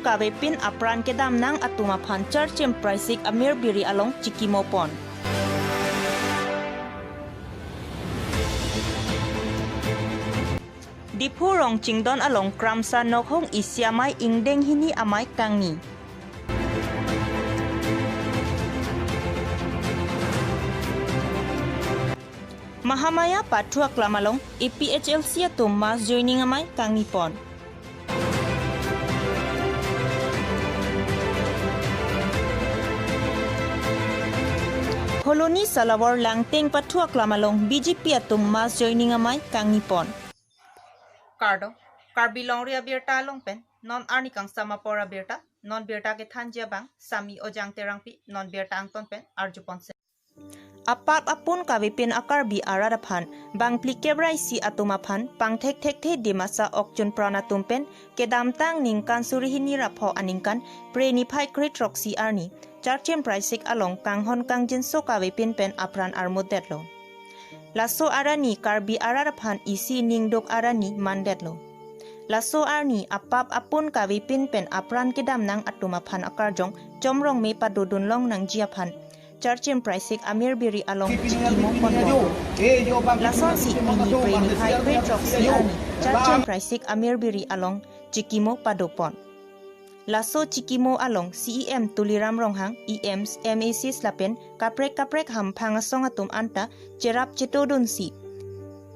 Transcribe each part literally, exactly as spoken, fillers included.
kavepin apran kedam nang atum aphan Charchim Praisik Amir Biri along chikimo pon. Diphu Rongchingdon along Kramsa Nokhong isi amei ingdeng hini amei kangni. Mahamaya Pathu Aklam along A P H L C atum mass joining amei kangni pon. Phuloni Salawar Langteng Pathu Aklam along B J P atum mass joining amei kangni pon. Kardom, Karbi Longri abirta along pen non arni kangsam apor abirta, non birta kethanji abang Sami Ojang Terangpi, non birta angton pen arjupon se. Apap apun kavepin a-Karbi arat aphan bangphli kep ra isi atum aphan pangthek thekthe Dimasa okchun pran atum pen kedamtang ningkan suri hini ra pho aningkan Phre niphai kre throksi arni Charchim Praisik along kanghon kangjinso kavepin pen apran armut detlo. Laso arni Karbi arat aphan isi ningduk arni mandetlo. Laso arni apap apun kavepin pen apran kedam nang atum aphan akarjong Chom Rongme padodun long nangji aphan Charchim Praisik Amir Biri along chikimo pon pon. Lasonsi pini Phre niphai kre throksi arni Charchim Praisik Amir Biri along chikimo pado pon. Laso chikimo along C E M Tuliram Ronghang, E Ms, M A Cs lapen kaprek kaprek hamphang asong atum anta cherap chetodunsi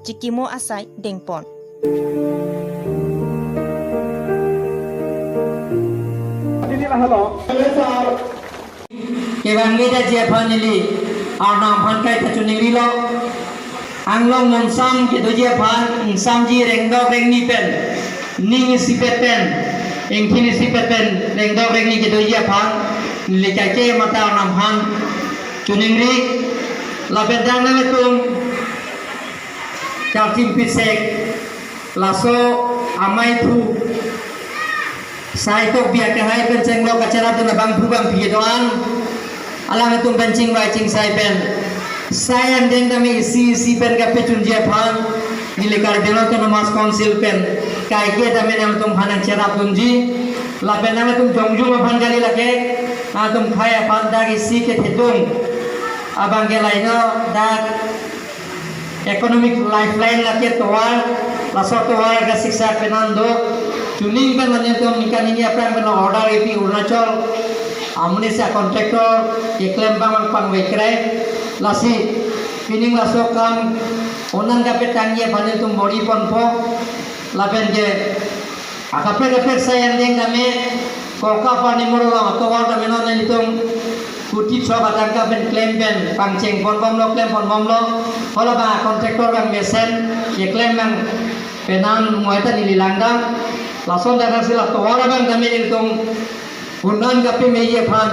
chikimo asai dengpon. Kevang media ji aphan neli arnam aphan kaita choningrilo. Anglong monsam kedoji aphan ingsamji rengdok rengni pen, ning isipet pen, ingthin isipet pen rengdok rengni kedoji aphan neli kaike mata arnam aphan choningri. Lapen dang nangtum Charchim Praisik laso amei thu sai tok biak kehai pen chenglok kacherap dun abangphu bangphi kedo-an, alangtum pen chingvai chingsai pen sai angdeng tame isi isi pen kapachunji aphan neli Karbi Anglong Autonomous Council pen kaike tame nangtum aphan nangcherap dunji. Lapen nangtum jongjung aphan kali, lake nangtum khei aphan dak isi kethedung abang ke laino, dak economic lifeline lake tovar, laso tovar kasiksak penan do. Chuning pen mane tum ningkan hini aphrang pen order A P Arunachal amonit si contractor keklem abang pangvekre. Lasi pining laso kam onan kapetangji aphan nelitum bor-i ponpo. Lapen ke akaprek kaprek sai angdeng tame Korka Pani Moro along atovar tame non nelitum kuti throk atangka pen klem pen pangcheng ponbomlo, klem ponbomlo. Hala abang contractor abang mesen keklem abang penan muaita neli langdam. Lason dak si la tovar abang tame nelitum unan kapemeji aphan.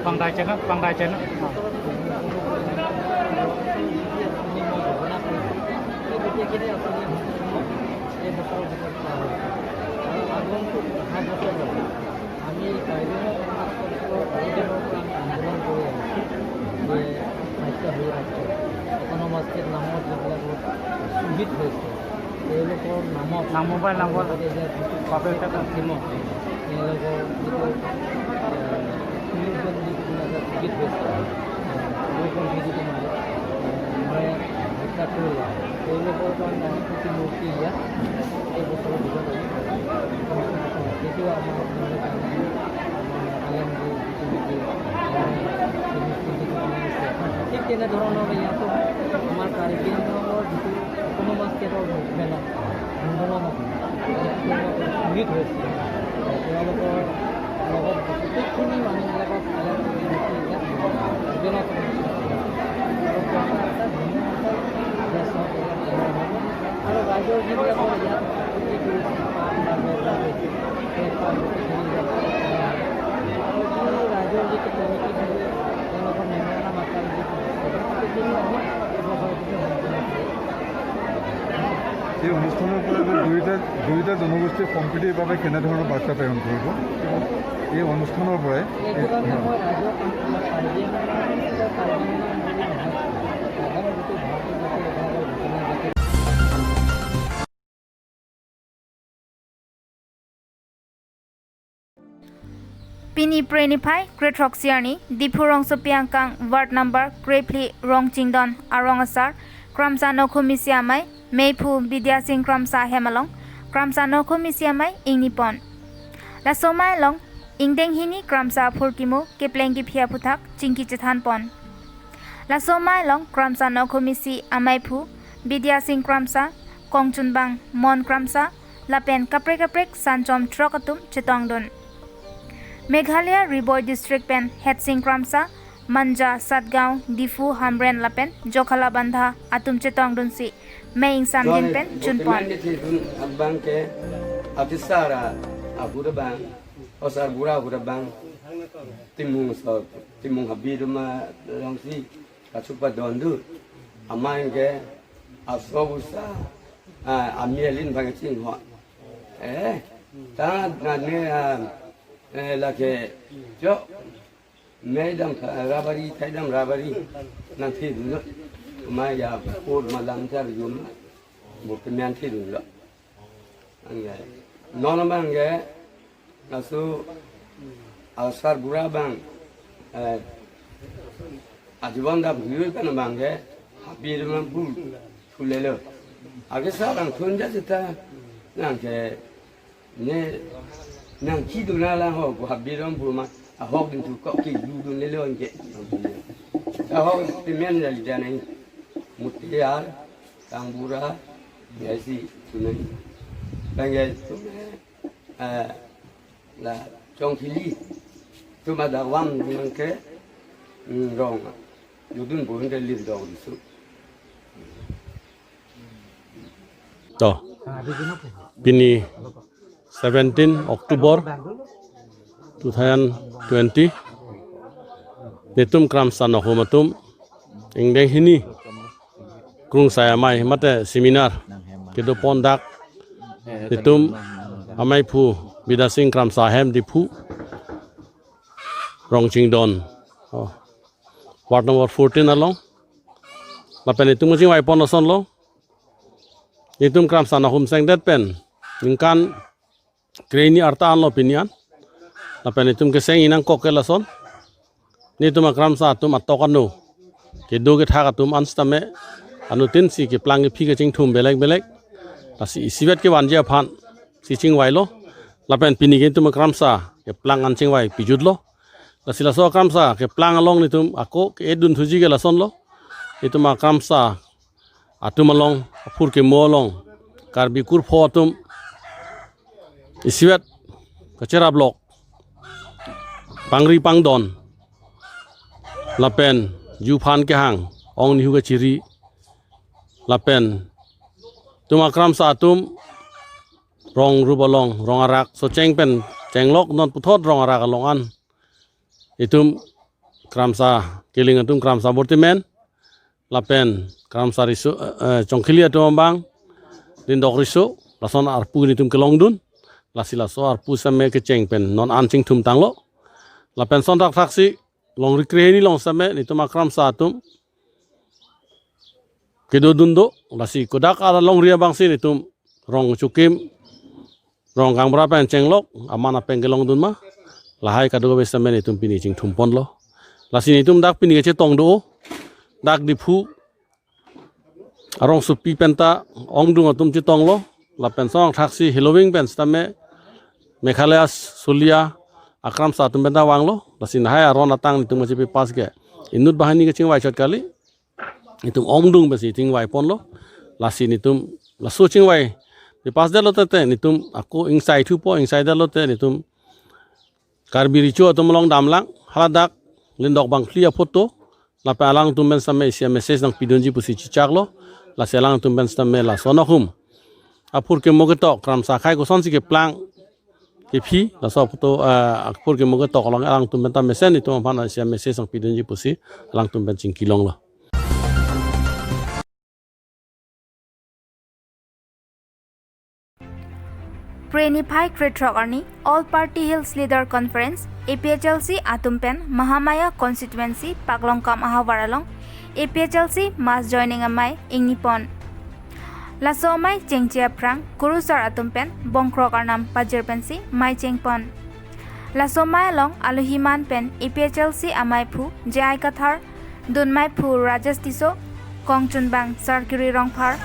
Pangdai channel, pangdai channel. আমি কাৰ্বি আংলঙৰ কমিউনিষ্ট পাৰ্টিৰ পৰা আমি আন্দোলন কৰি আহিছোঁ যে সাহিত্য হৈ ৰাজ্য অট'নমাছ ষ্টেট নামৰ যিবিলাক শ্বহীদ হৈছে, তেওঁলোকৰ নামত নাম মোবাইল নম্বৰ লগতে এতিয়া যিটো বাপেক পাপেক কাটিমত তেওঁলোকৰ যিটো, এ, পুলিচ বন্দী যিবিলাক শ্বহীদ হৈছে, তেওঁলোকৰ যিটো মানে, এ, মানে হত্যা কৰিলে, তেওঁলোকৰ কাৰণে আমি প্ৰতিমূৰ্তি ইয়াত এই বছৰৰ ভিতৰত আমি, সেইটো আমাৰ, আমাৰ নাগালেণ্ডৰ যিটো নেকি, আমাৰ, ঠিক তেনেধৰণৰ ইয়াতো আমাৰ কাৰ্বি আংলঙৰ যিটো অট'নমাছ ষ্টেটৰ মুভমেণ্ট, আন্দোলন আছিল, ইয়াত তেওঁলোকৰ শ্বহীদ হৈছিল। তেওঁলোকৰ লগত গোটেইখিনি মানুহবিলাকক ইয়াত, ইয়াত কাৰ্বি আংলঙত আৰু ৰাইজৰ যিবিলাকৰ ইয়াত আপত্তি কৰিছিল, পাণ বা গজা, সেই পাণ গোটেইখিনি ইয়াত এই অনুষ্ঠানৰ পৰা যে দুয়োটা দুয়োটা জনগোষ্ঠীৰ সম্প্ৰীতিৰ বাবে কেনেধৰণৰ বাৰ্তা প্ৰেৰণ কৰিব, এই অনুষ্ঠানৰ পৰাই এই, Pini Phre niphai krethrok siarni Diphu rongsopi angkang ward number krephli Rongchingdon arong asar Kramsa Nokhum isi amei meiphu Bidya Sing Kramsa hem along Kramsa Nokhum isi amei ingni pon. Laso amei along ingdeng hini Kramsa aphurkimo kepleng kephi aphuthak chingki chethan pon. Laso amei along Kramsa Nokhum isi ameiphu Bidya Sing Kramsa, kongchunbang Mon Kramsa, lapen kaprek kaprek sanchom throk atum chetongdun. Meghalaya Ri Bhoi District pen Hetsing Kramsa, Manja, Satgaon, Diphu, Hamren lapen Jokhalabandha atum chetongdunsi mei ingsamjin pen chunpon. Abang ke atisara ahura bang, osar bura ahura bang, timung so, timung habit ma longsi kachupa dondu. Amang ke aso usa, ah, ami alin bang ching ho. Eh, ta na ne, ah, eh, lake jo, mei dam tha-, rabari, thai dam rabari nangthidunlo. Maya por malam char yum, murke men thidunlo. Angge, non abang ke, laso asar bura bang, eh, ajibon dam hiu kan abang ke, habit ma bul thulelo. Ake sa bang thun ja seta, nang ke, ne, nang kidun alang ho, habit ma bul ma, ahok din thu kok kidun lelo ke. Ahok, pemen la lidan ai. Mutiar, tangbura, ya si, tunai. Bang ya, tunai. Eh, la Chongkhili atum adakvam nang ke, mm, rong dodun bon ke lir dong disu. To, pini seventeen October two thousand twenty, netum Kramsa Nokhum atum ingdeng hini krungsai amei mate seminar kedo pon dak netum ameiphu Bidya Sing Kramsa hem Diphu Rongchingdon, oh, ward number fourteen along. Lapen netum kachingvai pon asonlo. Netum Kramsa Nokhum sengdet pen ningkan krehini arta anlo pini an. Lapen netum keseng inang kok ke lason. Netum akramsa atum atok ano, kedo kethak atum an sitame anuttin si keplang kephi kachingthum belek belek. Lasi isivet kevanji aphan si chingvailo. Lapen pini ke netum akramsa keplang an chingvai pijutlo. Lasi laso akramsa keplang along netum ako ke-edun thuji ke lasonlo. Netum akramsa atum along, aphurkimo along, Karbi kurpho atum isivet kacherap lok, pangri pangdon, lapen ju phan kehang, ong nihu kachiri, lapen netum akramsa atum rong rup along, rong arak, so cheng pen chenglok non puthot rong arak along an netum kramsa, kiling atum kramsa bortimen, lapen kramsa riso, eh, eh, Chongkhili atum abang, Lindok riso, lason arpu netum kelongdun, lasi laso arpu sitame kecheng pen non an chingthum tanglo, lapen son thakthak si, longri krehini along sitame, netum akramsa atum kedodun do, lasi kodak alongri abangsi netum rong chukim, rong kangbura pen chenglok, aman apeng kelongdun ma, lahai kadokave sitame netum pini chingthum ponlo. Lasi netum dak pini kachetong do, dak Diphu arongsopi penta ongdung atum chetonglo, lapen son thakthak si heloving pen sitame Meghalaya Solia akramsa atum penta vanglo, lasi lahai aron atang netum kachepass ke inut banghini kachingvai chot kali, netum ongdung pensi chingvai ponlo, lasi netum laso chingvai papass detlo tete, netum ako ingsai thupo, ingsai detlo te, netum Karbi Recho atum along damlang, haladak Lindok bangphli aphoto, lapen alangtum pen sitame isi a-message nangpidunji pusi chechaklo, lasi alangtum pen sitame laso Nokhum aphurkimo ketok, kramsa akhei kosonsi keplang, kephi, laso aphoto, eh, aphurkimo ketok along alangtum penta mesen netum aphan isi a-message nangpidunji pusi alangtum pen chingkilonglo. Phre niphai krethrok arni All Party Hills Leader Conference, A P H L C atum pen Mahamaya Constituency Paklongkam ahavar along A P H L C mass joining amei ingni pon. Laso amei chengche aphrang kurusar atum pen bongkrok arnam pajir pensi mei chengpon. Laso amei along alohi man pen A P H L C ameiphu J I Kathar, dunmeiphu Rajesh Tisso, kongchunbang Sarkiri Rongphar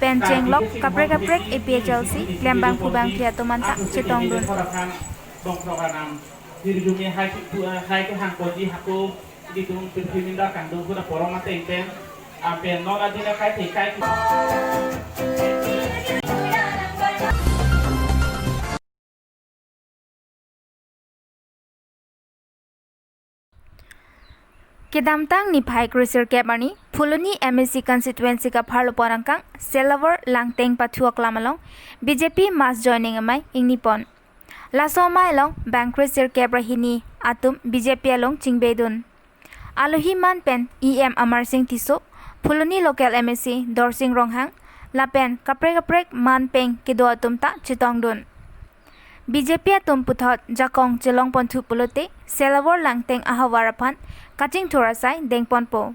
pen chenglok kaprek kaprek A P H L C klembang phubang phi atum anta chetongdun. Bongkrok arnam hirjume hai tu hai ke hangkoji hako di tung pirthiminda kangdung pura porong ateng pen apen non adina kai te kai. Kedamtang niphai kresirkep arni Phuloni M A C constituency kapharlo pon angkang Selavar Langteng pathu aklam along B J P mass joining amei ingni pon. Laso amei along bang kresirkep ra hini atum B J P along chingbedun. Alohi man pen E M Amarsing Tisso, Phuloni local M A C Dorsing Ronghang, lapen kaprek kaprek man peng kedo atum ta chetongdun. B J P atum puthot jakong chelong ponthu pulote Selavar Langteng ahavar aphan kachingthur asai dengponpo.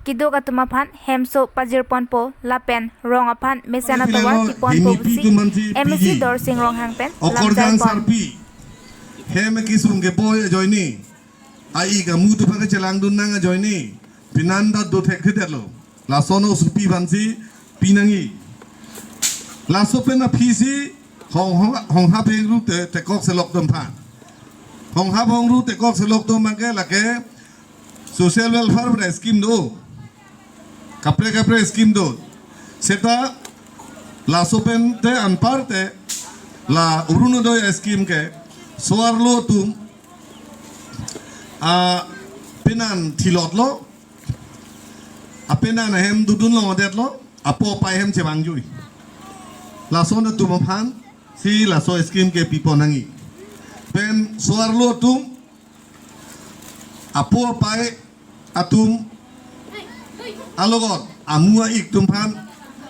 Keduk atum aphan hemso pajirponpo lapen rong aphan mesen atovar kiponpo pusi M A C Dorsing Ronghang pen lamjaipon. Hem kesung keboi ajoine, a-ik amu atum aphan kachelangdun nang ajoine, pinan ta dothek thedetlo. Lason osupi aphansi pinangji. Laso pen aphi si hong hong hong hap heng ru te tekok selok atum aphan. Hong hap hong ru tekok selok atum abangke lake social welfare pen scheme do. Kaprek kaprek scheme do. Seta laso pen te anpar te la Orunodoi scheme ke so-arlo atum apenan thilotlo. Apenan ahem dodun longdetlo, apo apai ahem chevangjui. Lason atum aphansi laso scheme ke pipon nangji. Pen so-arlo atum, apo apai atum alogot amu a-ik atum aphan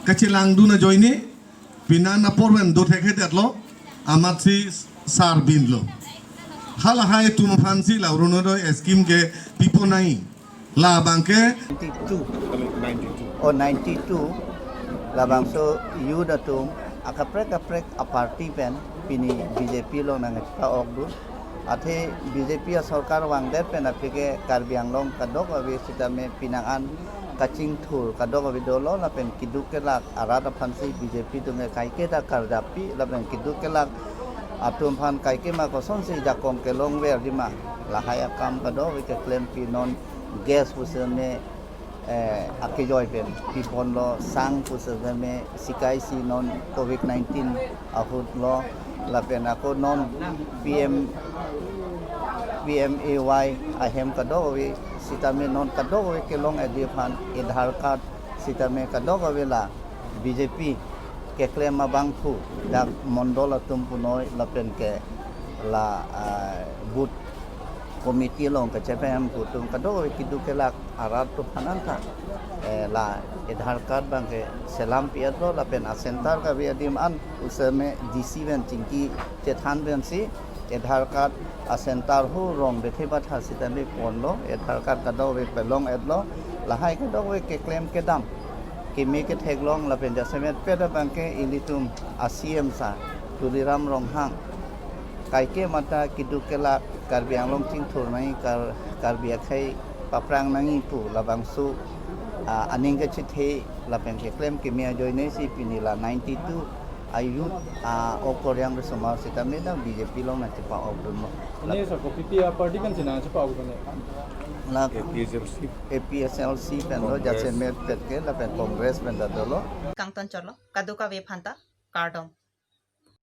kachelangdun ajoine, pinan apor pen dothek thedetlo, amatsi sarbinlo. Halahai atum aphansi la Orunodoi scheme ke pipon nangji. Labangke ninety-two. Oh, ninety-two. Labangso youth atum akaprek kaprek a-party pen pini B J P along nangpa-okdun. Athe B J P asorkar vangdet pen aphi ke Karbi Anglong kadokave sitame pinang an kachingthur kadokave dolo lapen keduk kelak arat aphansi B J P atum ke kaike ta karjappi lapen keduk kelak atum aphan kaike ma kosonsi jakong kelongver dima lahai akam kadokave keklem pi non gas pusitame eh, akejoi pen piponlo sang pusitame sikai si non covid nineteen ahutlo lapen ako non P M P M A Y ahem kadokave sitame non kadokave kelong edi aphan Aadhaar card sitame kadokave la B J P keklem abangphu dak mondol atum punoi lapen ke la ah, booth committee along kachepahemphu atum kadokave keduk kelak arat atum aphan anta eh, la Aadhaar card abangke selam pi-etlo lapen a-center kave adim an pusitame D C pen chingki chethan pensi Aadhaar card a-center hu rong bethe batha sitame ponlo, Aadhaar card kadokave pelong-etlo, lahai kadokave keklem kedam keme ketheklong lapen jasemet pet abangke ilitum a-C M sir Tuliram Ronghang kaike mata keduk kelak Karbi Anglong chingthur nangji, Kar Karbi akhei paprang nangji pu labangso ah, aning kachethe lapen keklem keme ajoine si pini la ninety-two a-youth ah, ok koryang risomar sitame ta B J P along nangchepa-okdunlo. Ini sa kopi pi a-party pen si nangchepa-okdun ya? La A P H L C. A P H L C penlo, Congress. Jasemet pet ke lapen Congress pen ta dolo. Kangton chorlo, kadokave aphanta kardom.